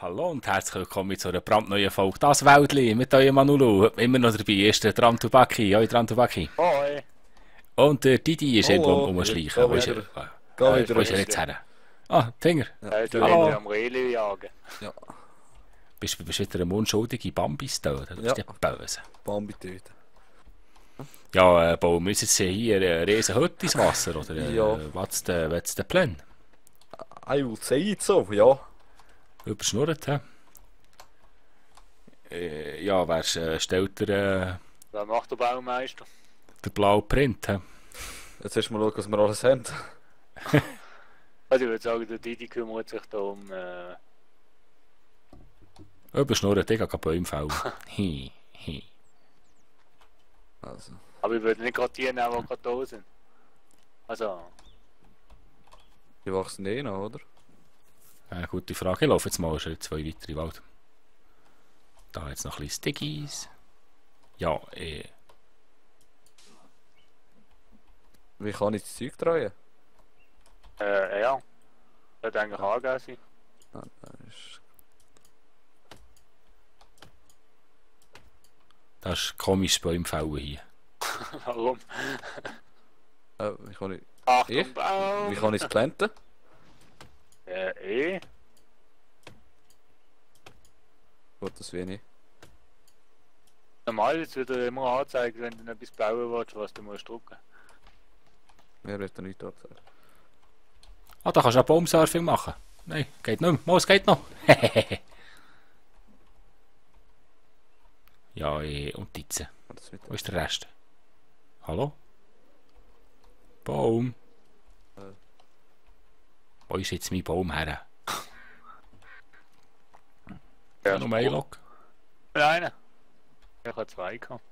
Hallo und herzlich willkommen zu einer brandneuen Folge «Das Wäldli» mit eurem Manulu. Immer noch dabei ist der Trantubaki. Hoi Trantubaki. Hoi. Und der Didi ist irgendwo am Hallo, Rumschleichen. Wo ist er? wieder. Ja, Geh ist Wo wieder. ist er richtig. jetzt her? Ah, Finger. Ja, Er ist du- da Hallo. hinten am Reli jagen. ja, Bist du wieder eine unschuldige Bambis da? Das ist Ja. ja böse. Bambi töten. Ja, bauen wir jetzt hier eine riesen Hütte ins Wasser? Oder Ja. what's the plan? I will say it so, ja. Überschnurrt, hä? Ja, stellt der Was macht der Baumeister? blaue Print, hä? Jetzt erst mal schauen, was wir alles haben. Also ich würde sagen, der Didi kümmert sich da um... Überschnurrt, ich gehe Bäume fällen. Hi, hi. Also, aber ich würde nicht gerade die nehmen, die gerade da sind. Also, die wachsen eh noch, oder? Eine gute Frage. Ich laufe jetzt mal schon 2 weitere Wald. Da jetzt noch ein bisschen Stickies. Ja, Wie kann ich das Zeug drehen? ja. Das wird eigentlich angehen sein. Ah, das ist- das ist komisches Bäumfällen hier. Warum? wie kann ich... Achtung, Ich? Baum! Wie kann ich es planten? Eh. Gut, das will ich. Normal ist es wieder immer angezeigt, wenn du etwas bauen willst, was du musst drücken. Mir wird da nichts gesagt. Ah, da kannst du auch Baumsurfing machen. Nein, geht nicht mehr. Mal, es geht noch. Ja, und jetzt. Das wird Wo ist der Rest? Hallo? Baum? Wo ist jetzt mein Baum her? Ja, noch ein Log. Nein. Ich habe 2 gehabt.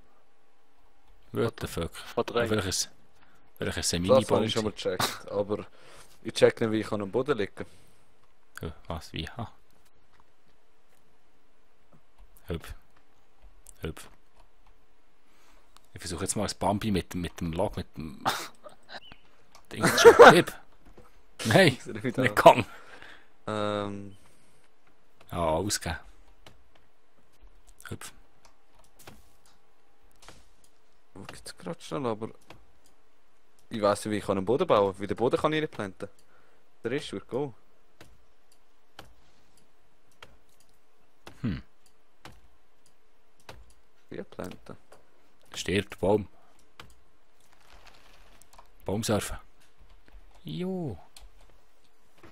What the fuck? Von 3. Welches ein das Mini-Baum? habe ich schon mal gecheckt, aber ich check nicht, wie ich am Boden liegen kann. Was, wie? Ha? Hüpf. Hüpf. Ich versuche jetzt mal ein Bambi mit dem Log, mit dem Ding zu schubsen. Hüpf. Nein, Soll ich nicht wieder... gegangen. Ja, ausgeben. Hüpf. Wo geht's gerade schnell, aber... Ich weiss nicht, wie ich am Boden bauen kann. Wie den Boden kann ich nicht planten. Der Rest wird go. Wie planten? Stirbt, Baum. Baumsurfen. Jo.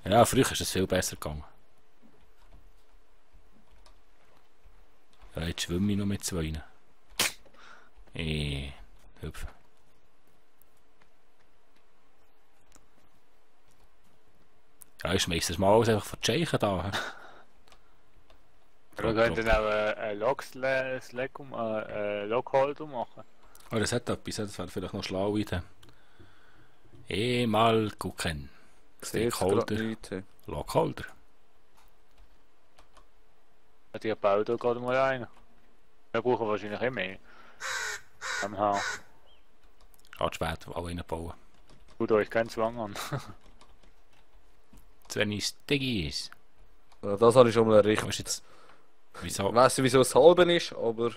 Ja, früher ist es viel besser gegangen. Ja, jetzt schwimme ich noch mit 2. Hüpf. Ja, ich schmeiß das mal alles einfach von Tscheichen da. hä? Wir könnten auch einen Logholder machen. Oh, das hat etwas, das wäre vielleicht noch schlau wieder. Mal gucken. Ich sehe jetzt gerade Stakeholder, nichts. Hey. Lockholder. Ich baue da gerade mal einen. Wir brauchen wahrscheinlich immer mehr. Am Haar. Geht später auch reinbauen. Tut euch keinen Zwang an. Zu wenig Stiggies. Das habe ich schon mal Wo ist errichtet. jetzt... Ich Wieso? weiss nicht, wieso es halben ist, aber...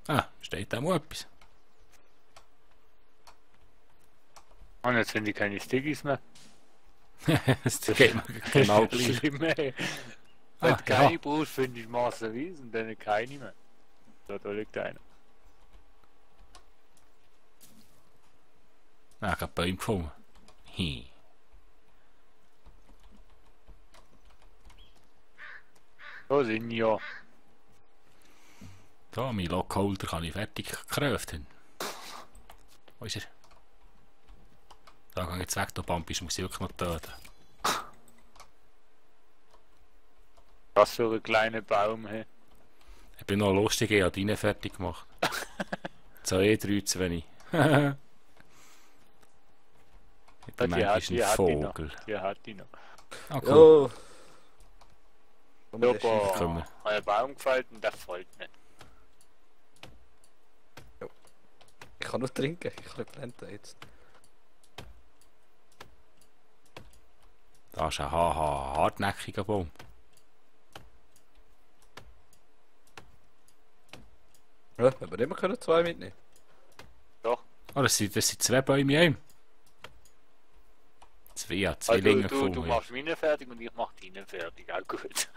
Ah, steht da mal etwas. Und jetzt finde ich keine Stiggies mehr. Das geht mir genau gleich. Schlimm, ey. Ah, Wenn du keine ja. brauchst, finde ich massenweise und dann keine mehr. So, da liegt einer. Ah, ich habe Bäume gefunden. Hi. Da sind ja. Da, mein Lockholder kann ich fertig craften. Wo ist er? Da gehe ich jetzt weg, der Bambi ist, muss ich wirklich noch töten. Was für ein kleiner Baum, hey. Ich bin noch lustig, ich habe deinen fertig gemacht. 2, 3 zu wenig. Der Mensch ist ein Vogel. Die hat die noch. Ah, cool. Ja. Und der Super. Schiff- kommen. Euer Baum gefällt und der folgt nicht. Ich kann nur trinken. Ich kann nicht blenden jetzt. Da ist ein hartnäckiger Baum. Ja, wenn wir nicht mehr können, 2 mitnehmen. Doch. Oh, das sind 2 Bäume in einem. Zwei Also, Zwillinge du gefunden. machst meine fertig und ich mach deine fertig. Auch gut.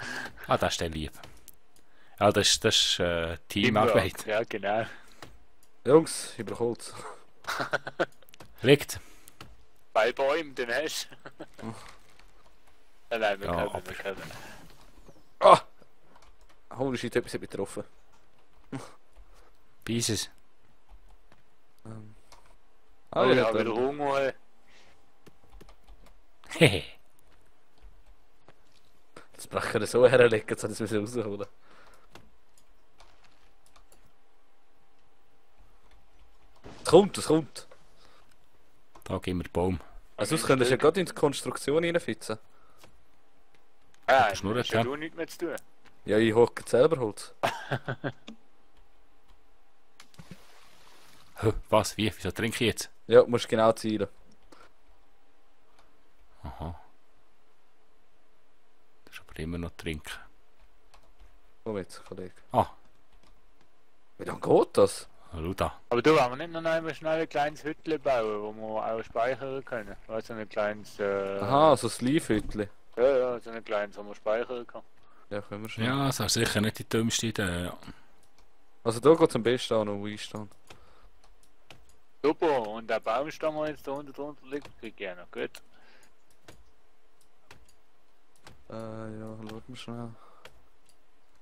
Ah, das ist der lieb. Ja, das ist Teamarbeit. Ja, genau. Jungs, ich brauche Holz. Liegt. Bei Bäumen, den hast du. Nein, wir Ja, können, aber- wir können. Ah! Holy shit, etwas hat mich getroffen. Pieces. Ah, Oh, ja, ich habe wieder dann. Hunger. Hehe. Das brechen wir so herlegen, jetzt hat es mir rausholen. Es kommt. Da gehen wir den Baum. Also, sonst könntest du ja gerade in die Konstruktion reinfitzen. Ja, Schnurrt, hast ja. du nichts mehr zu tun. Ja, ich hocke selber Holz. Was? Wie? Wieso trinke ich jetzt? Ja, musst genau zielen. Aha. Das ist aber immer noch trinken. Komm jetzt, Kollege. Ah, Wie lange geht das? schau da. Aber du, wollen wir nicht noch einmal schnell ein kleines Hütchen bauen, wo wir auch speichern können? Also ein kleines... Aha, so ein Sleeve-Hütchen. Ja, so ein kleines, wo man speichern kann. Ja, können wir schon. Ja, das ist sicher nicht die dümmste Idee. Ja. Also, da geht es am besten an, wo ich stehe. Super, und der Baumstamm, der jetzt da unten drunter liegt, krieg ich gerne. Gut. Ja, schauen wir schnell.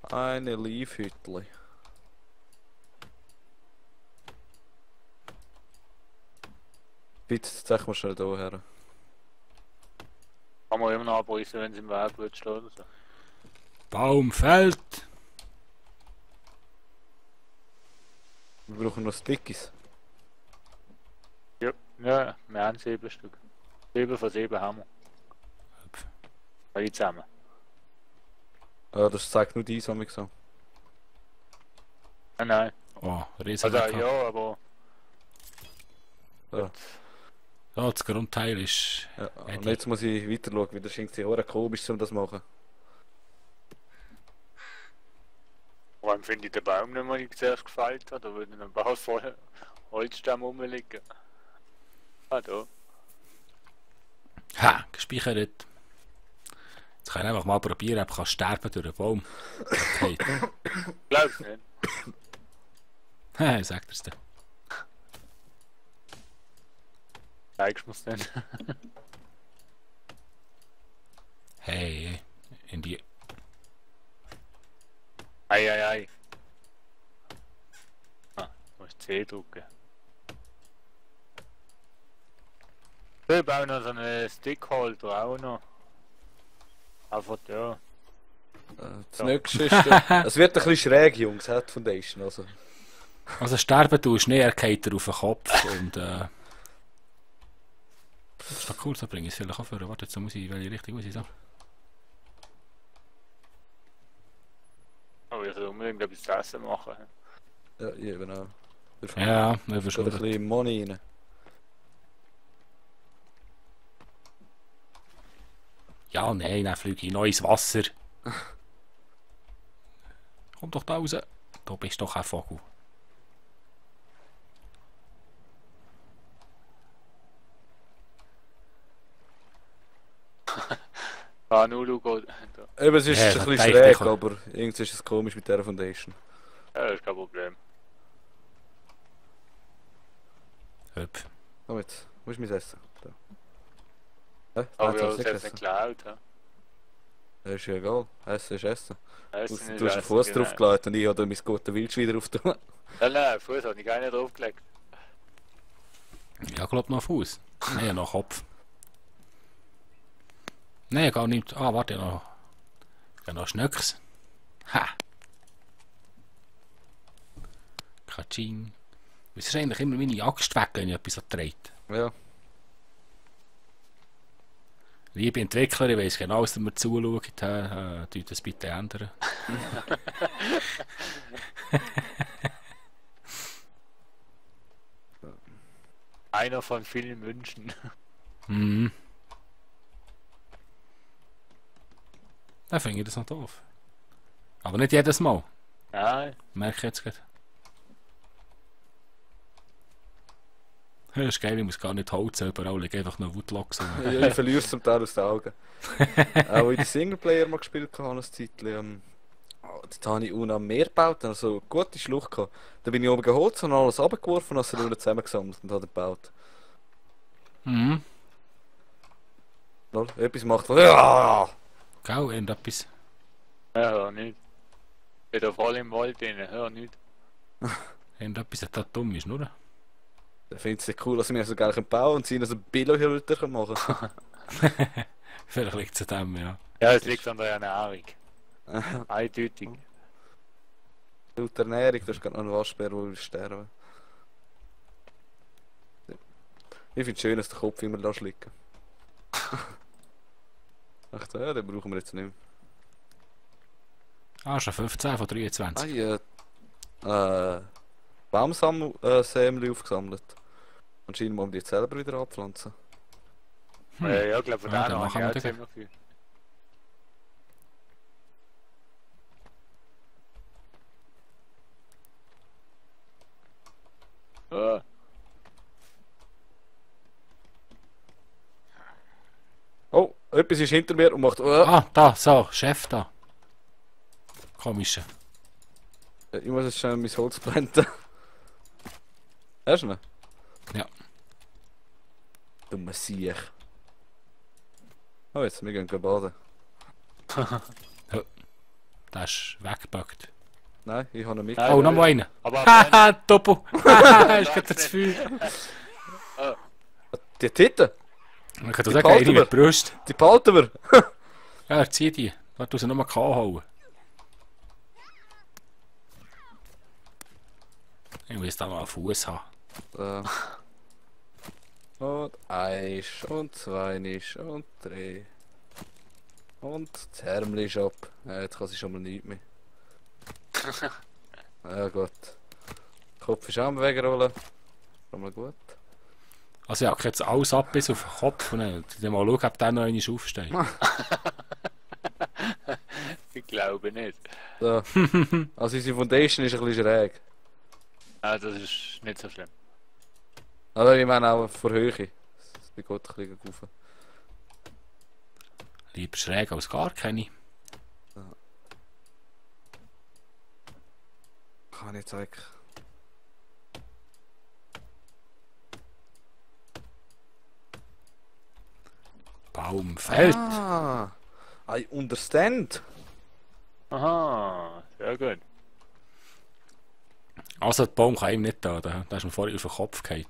Eine Leaf-Hütchen. Bitte, zeig mal schnell hier her. Kann man immer noch abreißen, wenn es im Weg wird stehen oder so. Baum fällt. Wir brauchen noch Stickies. Ja, ja, wir haben 7 Stück. 7 von 7 haben wir. Alle zusammen. Ja, das zeigt nur die Einsammlung so. Nein. Oh, riesen. Also ja, aber... Ja. Ja, das Grundteil ist. Ja, und jetzt muss ich weiter schauen, weil das ist irgendwie komisch, um das zu machen. Warum finde ich den Baum nicht mehr, den ich zuerst gefällt habe? Da würde ein Baum voll Holzstämme rumliegen. Ah, da. Ha, gespeichert. Jetzt kann ich einfach mal probieren, ob ich sterben durch einen Baum. Okay. Glaubst du nicht? Haha, sagt er's dir. Zeigst du mir's nicht? Hey, in die. Ei. Ah, du musst C drücken. Wir bauen noch so einen Stickholder auch noch. Einfach ja. Das Ja. nächste ist... Es wird ein bisschen schräg, Jungs, hat Foundation, also. Also sterben tust du nicht, er geht dir auf den Kopf und das ist doch cool, so bringe ich es vielleicht auch vor. Warte, jetzt muss ich, welche Richtung muss ich so? Aber ich will unbedingt etwas zu essen machen. Ja, genau. Ja, wir Da ein verschwunden. bisschen Money rein. Ja, nein, dann fliege ich noch ins Wasser. Komm doch da raus. Du bist doch ein Vogel. Ah, nur du gehst. Eben, es ist Ja, ein das bisschen denke schräg, ich auch. aber irgendwie ist es komisch mit dieser Foundation. Ja, das ist kein Problem. Hüpf. Komm jetzt, wo ist mein Essen? Da. Hä? Aber Jetzt ja, hab's das nicht hat nicht gegessen. geklaut. Ja. Ja, ist ja egal. Essen ist Essen. Essen Du ist hast einen Essen, Fuß genau. draufgelegt und ich habe mein gutes Wildschwein drauf getan. Nein, Fuß habe ich gar nicht draufgelegt. Ja, glaub noch Fuß. Nein, noch Kopf. Nein, gar nicht. Ah, warte noch. Ja, noch Schnöcks. Ha! Katsching. Es ist eigentlich immer meine Axt weg, wenn ich etwas so dreht. Ja. Liebe Entwickler, ich weiss genau, dass ihr mir zuschaut. Tut das bitte ändern. Einer von vielen Wünschen. Mhm. Dann finde ich das noch doof. Aber nicht jedes Mal. Ja, Merke ich jetzt gerade. Das ist geil, ich muss gar nicht holzen, überall liegen einfach noch Woodlocks rum. Ja, ich verliere es zum Teil aus den Augen. Auch in den Singleplayer mal gespielt habe, ein Zeitchen. Da habe ich auch noch mehr gebaut, also eine gute Schlucht gehabt. Da bin ich oben geholt und alles runtergeworfen und habe es zusammengesammelt und habe gebaut. Mhm. Lol, etwas macht ja! Gell, irgendetwas. ja, hör nicht. Ich bin da voll im Wald drin, hör nicht. Irgendetwas, das da dumm ist, oder? Ich finde es cool, dass ich mir so gerne bauen und sie noch so Billo-Hüter machen können. Vielleicht liegt es an dem, ja. Ja, es liegt an der Ernährung. Eindeutig. Laut Ernährung, du hast gerade noch einen Waschbär, der will sterben. Ich finde es schön, dass der Kopf immer da liegen. Ach so, ja, den brauchen wir jetzt nicht mehr. Ah, schon 15 von 23. Baumsämli aufgesammelt. Anscheinend muss man die selber wieder abpflanzen. Ja, ich glaube, von Ja, denen dann habe machen ich wir auch ziemlich viel. Ah, Oh, etwas ist hinter mir und macht. Ah, da, so, Chef da. Komische. Ich muss jetzt schnell mein Holz blenden. Hast du ihn? Ja. Dummer Siech. Oh, jetzt, wir gehen baden. Der ist weggebackt. Nein, ich habe ihn mit. Nein. Oh, noch mal einen. aber Haha, Topo. Haha, ist gerade zu viel. Die Titten, Man kann doch Die sagen, behalten eine wir. mit Brust. die behalten wir. Ja, zieh die. Da tust du nur mal K holen. Ich muss da mal einen Fuß haben. So. Und eins, und zwei nicht, und drei. Und das Ärmel ist ab. Ja, jetzt kann sie schon mal nichts mehr. Ja gut. Der Kopf ist auch am Wegrollen. Schon mal gut. Also ich habe jetzt alles ab bis auf den Kopf. Und dann mal schauen, ob der noch einmal aufsteht. ich glaube nicht. So. Also unsere Foundation ist ein bisschen schräg. Ah, das ist nicht so schlimm. Aber ich meine auch vor Höhe. Die geht ein bisschen rauf. Lieber schräg als gar keine. Kann ich zeigen. Baum fällt. I understand. Aha, sehr gut. Also der Baum kann ihm nicht da. Da ist mir vorher auf den Kopf gefallen.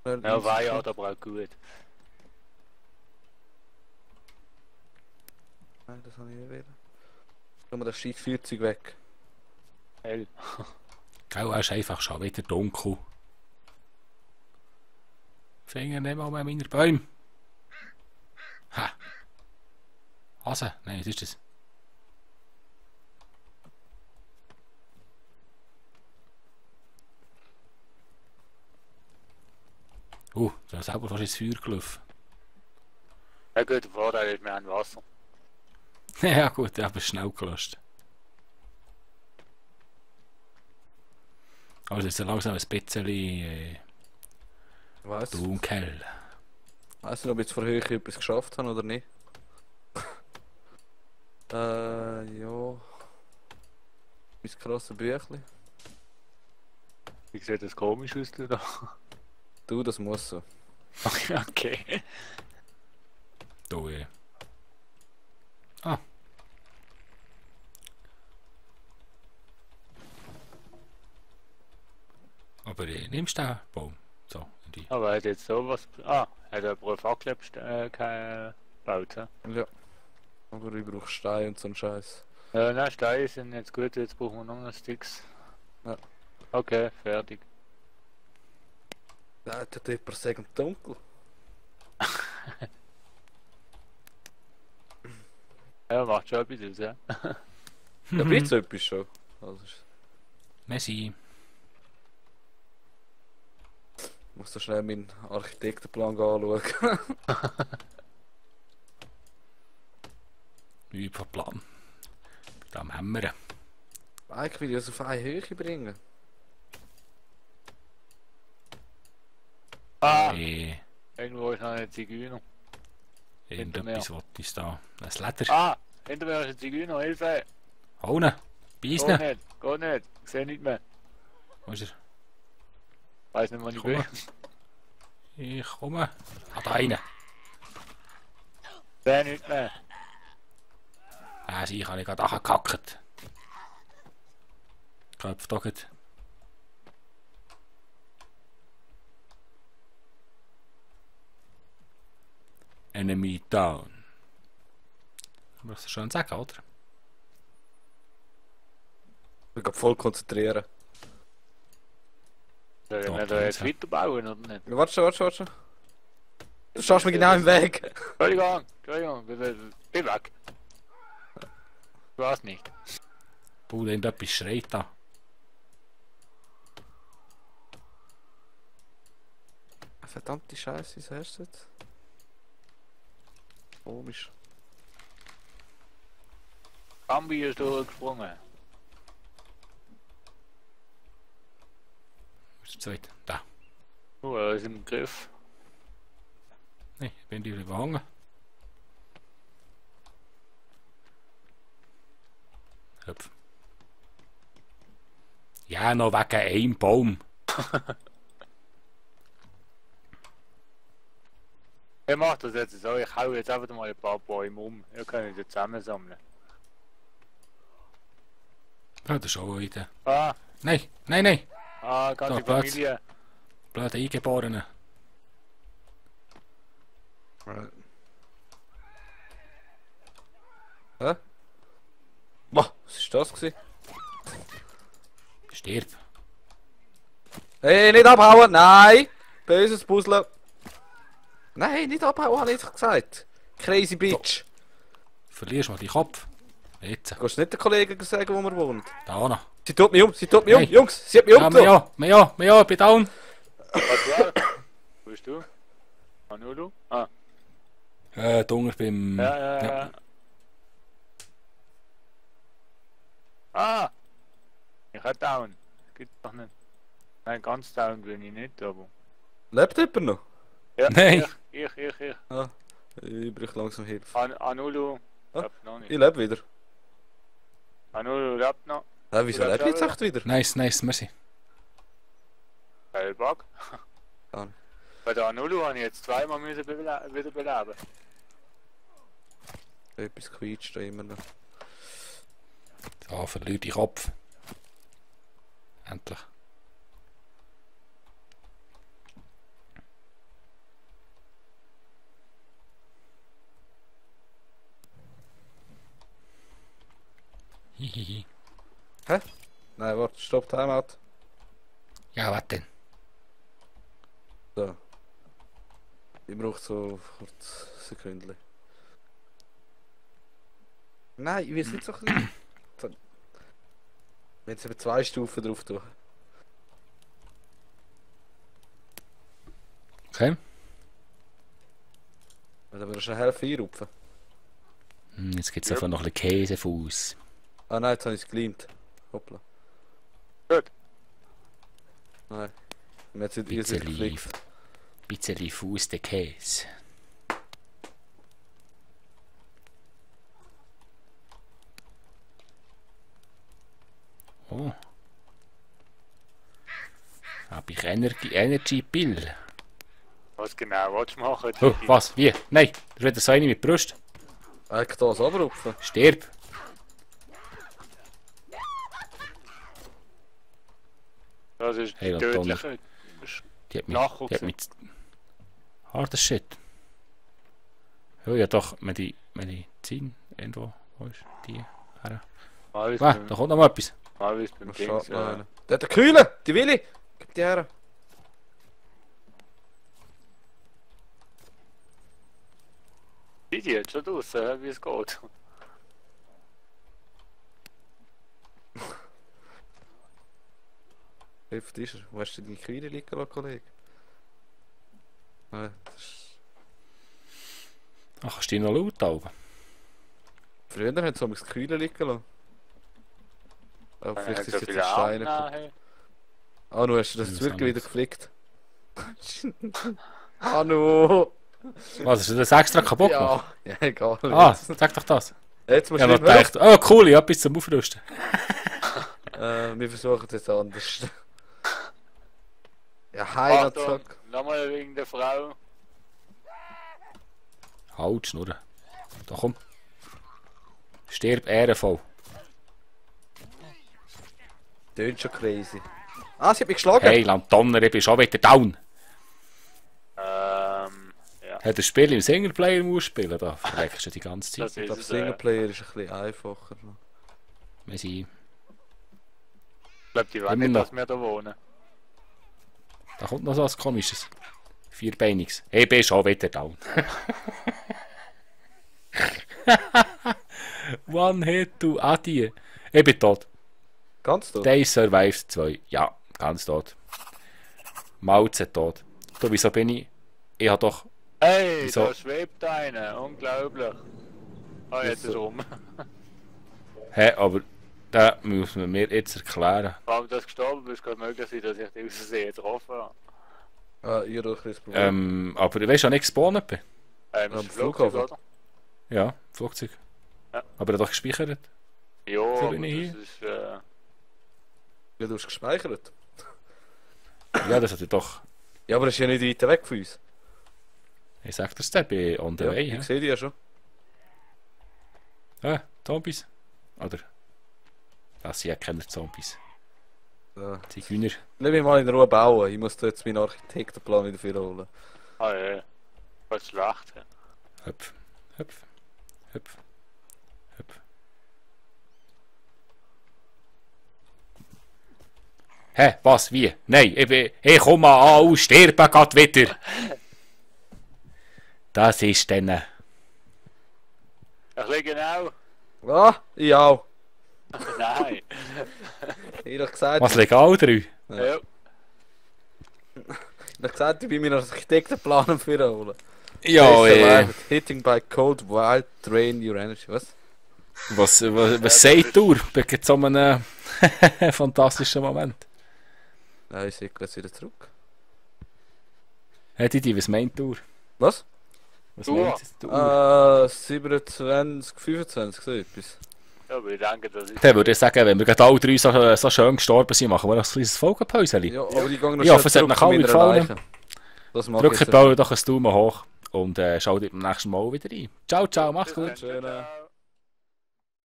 Ja, war ja aber auch gut. Nein, das habe ich nicht wieder. Tun wir das scheiß Feuerzeug weg. Hell. Gell, er ist einfach schon wieder dunkel. Finger nicht mal mehr meiner Bäume. Ha. Hase? Nein, was ist das? Da ist selber fast ins Feuer gelaufen. Ja gut, der Vorteil ist, wir haben Wasser. Ja gut, ich habe es schnell gelöscht. Aber es ist ja langsam ein bisschen Was? dunkel. Weiss nicht, ob ich jetzt vor Höhe etwas geschafft habe oder nicht. Ja. Mein krasses Büchlein. Wie sieht das komisch aus da? Du, das muss so. Okay. Da, Ah. Aber nimmst du den Baum? So, die. Aber er hat jetzt sowas. Ah, hat er pro Fackel gebaut, hä? Ja. Aber ich brauche Stein und so einen Scheiß. Ja, nein, Steine sind jetzt gut, jetzt brauchen wir noch Sticks. Ja. Okay, fertig. Ja, der Typ sagt dunkel. Ja, macht schon etwas aus, ja. Ja, bitte etwas schon. Also, Messi. muss so schnell meinen Architektenplan anschauen. Überplan. Da am Hämmern. Eigentlich will ich das auf eine Höhe bringen. Ah! Hey, Irgendwo ist noch ein Zigeuner. irgendetwas wollte ich da. Ein Leder. Ah! Hinter mir ist ein Zigeuner, Hilfe! Hauen. Geht Beißen. nicht, geht nicht. Ich sehe nicht mehr. Wo ist er? Weiß nicht, wo ich Komm. bin. Ich komme. Ah, da rein. Sehe nicht mehr. Ich habe gerade angekackt. Köpf da geht. Enemy down. Muss ich schon sagen, oder? Ich bin voll konzentrieren. Soll ich Doch, nicht jetzt ja. weiterbauen oder nicht? Warte. Du stehst mir genau im Weg. Entschuldigung, bin weg. Ich weiß nicht. Irgendetwas schreit da. Verdammte Scheiße, was hast du jetzt? Komisch. Bambi ist durchgesprungen. Wo ist der zweite? Da. Er ist im Griff. Nein, ich bin die überhangen. Hüpf. Ja, noch wegen einem Baum. Ich mach das jetzt so, ich hau jetzt einfach mal ein paar Bäume um. Ihr könnt die zusammensammeln. Ja, das ist auch wieder. Ah, Nein. ganze Da, Platz. Familie. Blöde Eingeborene. Hä? Boah, was war das gewesen? Stirb. Hey, nicht abhauen! Nein! Böses Puzzle! Nein, nicht abhauen, habe ich doch gesagt! Crazy Bitch! Verlierst mal deinen Kopf. Jetzt. Du kannst nicht den Kollegen sagen, wo man wohnt. Da noch. Sie tut mich um, Nein. Jungs! Sie hat mich Ja, umgebracht! ich bin down. Was war? Wo bist du? Manolo? Ah, Dunger beim... ja. Ah! Ich hab down. Gibt's doch nicht. Nein, ganz down bin ich nicht, aber... Lebt jemand noch? Ja, Nein. Ich. Ich brauche langsam Hilfe. Anulu Ah, lebt noch Ich nicht. lebe wieder. Anulu lebt noch. Wieso Du lebst lebe ich jetzt auch echt wieder? Nice, merci. Bug. Gar nicht. Bei der Anulu habe ich jetzt zweimal müssen wieder beleben. Etwas quietscht da immer noch. So, verlier deinen Kopf. Endlich. Hihihi. Nein, warte, stopp, Timeout. Ja, was denn? So. Ich brauche so kurz Sekündchen. Nein, ich will es nicht so klein. Wenn es eben 2 Stufen drauf tun. Okay. Dann würdest du schnell helfen einrupfen. Jetzt gibt es einfach noch ein bisschen Käsefuß. Ah nein, jetzt habe ich es gelimt. Hoppla. Gut. Nein. Wir haben jetzt nicht Bisschen bisschen Fuß der Käse. Oh. Hab ich Energy Pill? Was genau willst du machen? Oh, was? Wie? Nein, das wird so eine mit der Brust. Eigentlich das abrupfen. Stirb. Das ist Hey, tödlich. Die hat Nachgucken. Die hat mich... Harter Shit. Ja, doch Medizin irgendwo. Wo ist die? Her. Mal Ah, da kommt noch mal etwas. beim Was Dings. schaut noch einer? Der hat den Kühle! Die Willi! Gib die her! Die jetzt schon draussen, wie es geht. Hilft ist er. Wo hast du deine Kühle liegen lassen, Kollege? Ja, das ist... Ach, kannst du dich noch laut halten? Früher haben sie das Kühle liegen lassen. Aber vielleicht Hat ist so es jetzt viele ein Stein. Arme. Ah, du hast das Ja, jetzt das wirklich wieder auch geflickt. Hanno! Was, hast du das extra kaputt gemacht? Ja, ja, egal. Ah, sag doch das. Jetzt musst Ich du habe noch gedacht, oh cool, ich habe etwas zum Aufrüsten. Wir versuchen es jetzt anders. Ja, Heimatsack. Nochmal wegen der Frau. Halt, Schnurren. Da komm. Stirb ehrenvoll. Tönt schon crazy. Ah, sie hat mich geschlagen! Hey, Lantonner, ich bin schon wieder down. Ja. Hat das Spiel im Singleplayer muss spielen, da verreckst du die ganze Zeit. Das Ich ist glaube, es. Singleplayer ist ein bisschen einfacher. Wir sind... Ich glaube, die wollen Immer nicht, noch. dass wir da wohnen. Da kommt noch so was Komisches. Vierbeiniges. Hey, ich bin schon wieder down. One Hit, du Adi. Ich bin tot. Ganz tot? Day Survives 2. Ja, ganz tot. Mauze tot. Du, wieso bin ich? Ich hab doch... Hey, Wieso? da schwebt einer. Unglaublich. Ah, jetzt ist er rum. Hä, aber... Da muss man mir jetzt erklären. Warum du gestorben bist, kann möglich sein, dass ich dich aus Versehen getroffen habe. Ah, ihr doch ein Problem. Aber du weißt ja nicht gespawnt bin. Im Am Flugzeug, Flughafen? oder? Ja, Flugzeug. Ja. Aber er hat doch gespeichert. Ja, Für aber ihn hier? das ist... Ja, du hast gespeichert. Ja, das hat er doch... Ja, aber das ist ja nicht weit weg von uns. Ich sag dir's, ich bin on the Ja, way. ich Ja. sehe die ja schon. Zombies. Oder... Das sind ja keine Zombies. Ja. Zigeuner. Lass mich mal in Ruhe bauen. Ich muss da jetzt meinen Architektenplan wieder holen. Ah ja. Was schlecht. Ja. Hüpf. Hüpf. Hüpf. Hüpf. Hä? Was? Wie? Nein, ich komme an und sterbe grad wieder. Das ist dann... Ein bisschen genau. Ah, ich auch. Nein. Ich habe gesagt, Was, legal 3? Ja. ich bin meinen Architektenplan am holen. Ja, Hitting by cold wild drain your energy. Was? was sagt du bei so einem fantastischen Moment? Nein, ich sehe jetzt wieder zurück. Hätte die, was meint du? Was? Was Tour. meint du? 27, 25, so etwas. Ja, aber ich denke, das ist... Dann würde ich sagen, wenn wir gerade alle drei so schön gestorben sind, machen wir noch ein kleines Folgenpäuschen. Ja, aber die gehen noch Ja, schnell es hat zurück nach zu allen meiner gefallen. Leiche. Das mache ich Drückt jetzt. doch ein Daumen hoch und schaut beim nächsten Mal wieder rein. Ciao, ciao, macht's gut. Schön. Ciao.